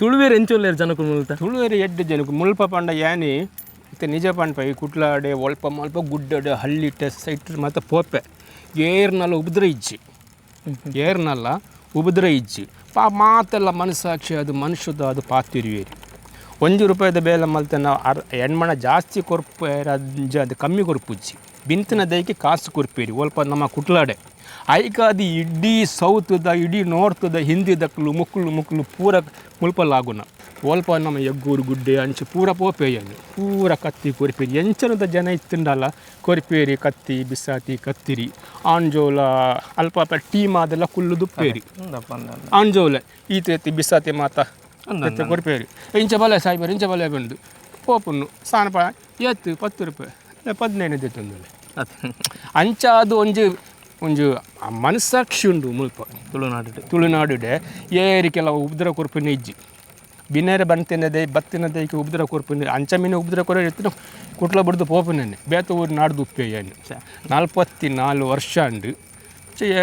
ತುಳುವೆರ್ ಎಂಚ ಉಲ್ಲೆರ್ ಜನಕುಲು ಮುಲ್ತ? ತುಳುವೆರ್ ಎಡ್ಡೆ ಜನಕು ಮುಲ್ಪ ಪಂಡ ಯಾನಿ ಇತ್ತೆ ನಿಜ ಪನ್ಪ ಈ ಕುಟ್ಲಾಡೆ ಒಲ್ಪ ಮಲ್ಪ ಗುಡ್ಡಡ್ ಹಳ್ಳಿಟ್ ಸೈಟ್ ಮಾತ ಪೋಪೆ ಏರ್ನಲ ಉಪದ್ರ ಇಜ್ಜಿ, ಏರ್ನಲ್ಲ ಉಪದ್ರ ಇಜ್ಜಿ. ಪಾ ಮಾತೆಲ್ಲ ಮನಸ್ಸಾಕ್ಷಿ ಅದು ಮನುಷ್ಯದ ಅದು ಪಾತಿರುವೇರಿ. 1 ರೂಪಾಯಿದ ಬೇಲೆ ಮಲ್ತನ ಅರ್ ಎಣ್ಮಣ ಜಾಸ್ತಿ ಕೊರ್ಪೇರ ಅದು ಕಮ್ಮಿ ಕೊರ್ಪುಜ್ಜಿ. ಬಿಂತಿನ ದೈಕಿ ಕಾಸು ಕೊರ್ಪೇರಿ ಒಲ್ಪ ನಮ್ಮ ಕುಟ್ಲಾಡೆ. ಐಕಾದು ಇಡೀ ಸೌತ್ದ ಇಡೀ ನಾರ್ತದ ಹಿಂದಿದಕ್ಲು ಮುಕ್ಲು ಮುಕ್ಲು ಪೂರ ಮುಲ್ಪ ಲಾಗುನ. ಒಲ್ಪ ನಮ್ಮ ಎಗ್ಗೂರು ಗುಡ್ಡೆ ಅಂಚೆ ಪೂರ ಪೋಪೇಯನು ಪೂರ ಕತ್ತಿ ಕೊರ್ಪೇರಿ. ಎಂಚನದ ಜನ ಇತ್ತುಂಡಲ್ಲ ಕೊರ್ಪೇರಿ ಕತ್ತಿ ಬಿಸಾತಿ ಕತ್ತಿರಿ ಆಂಜೋಲ ಅಲ್ಪ ಅಲ್ಪ ಟೀಮ್ ಆದೆಲ್ಲ ಕುಲ್ಲು ದುಪ್ಪೇರಿ. ಆಂಜೋಲೆ ಈತ ಬಿಸಾತಿ ಮಾತ ಕೊರ್ಪೇರಿ. ಇಂಚ ಬಲೆ ಸಾಯ್ಬಾರು ಇಂಚ ಬಲೆ ಬಂದು ಪೋಪುನ್ನು ಸಾನಪ ಎತ್ತು 10 ರೂಪಾಯಿ 15 ದೆತ್ತೊಂದುಲ್ಲೆ. ಅಂಚ ಅದು ಒಂಜಿ ಒಂಜಿ ಮನಸ್ಸಾಕ್ಷಿ ಉಂಡು ಮುಲ್ಪ ತುಳುನಾಡು ತುಳುನಾಡುಡೆ. ಏರಿ ಕೆಲವು ಉಪದ್ರ ಕೊರ್ಪಿನ ಇಜ್ಜಿ. ಬಿನೇರೆ ಬಂತಿನದೆ ಬತ್ತಿನದೈಕೆ ಉಪದ್ರ ಕೊರ್ಪಿನ ಅಂಚ ಮೀನು ಉಪದ್ರ ಕೊರ ಎತ್ತಿನ ಕುಟ್ಲ ಬಡ್ದು ಪೋಪಿನೇ ಬೇತ ಊರು ನಾಡ್ದು ಉಪ್ಪೆ ಏನು 44 ವರ್ಷ ಅಂಡು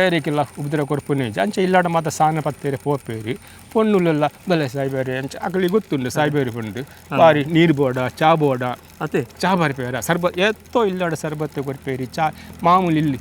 ಏರಿಕೆಲ್ಲ ಉಪದ್ರ ಕೊರ್ಪಿನ ಇಜ್ಜಿ. ಅಂಚ ಇಲ್ಲಾಡ ಮಾತ ಸಾನ ಪತ್ತೇರೆ ಪೋಪೇರಿ ಪೊಣ್ಣುಲೆಲ್ಲ ಬಲೆ ಸಾಯ್ಬೇರಿ ಅಂಚ ಅಕಲಿ ಗೊತ್ತುಂಡು ಸಾಯ್ಬೇರಿ ಪಂಡು ಬಾರಿ ನೀರು ಬೋಡ ಚಾ ಬೋಡ ಅತೆ ಚಾ ಬರ್ಪೇರ ಸರ್ಬತ್ ಏತ್ತೋ ಇಲ್ಲಾಡ ಸರ್ಬತ್ತು ಕೊರ್ಪೇರಿ ಚಾ ಮಾಮೂಲಿ ಇಲ್ಲಿ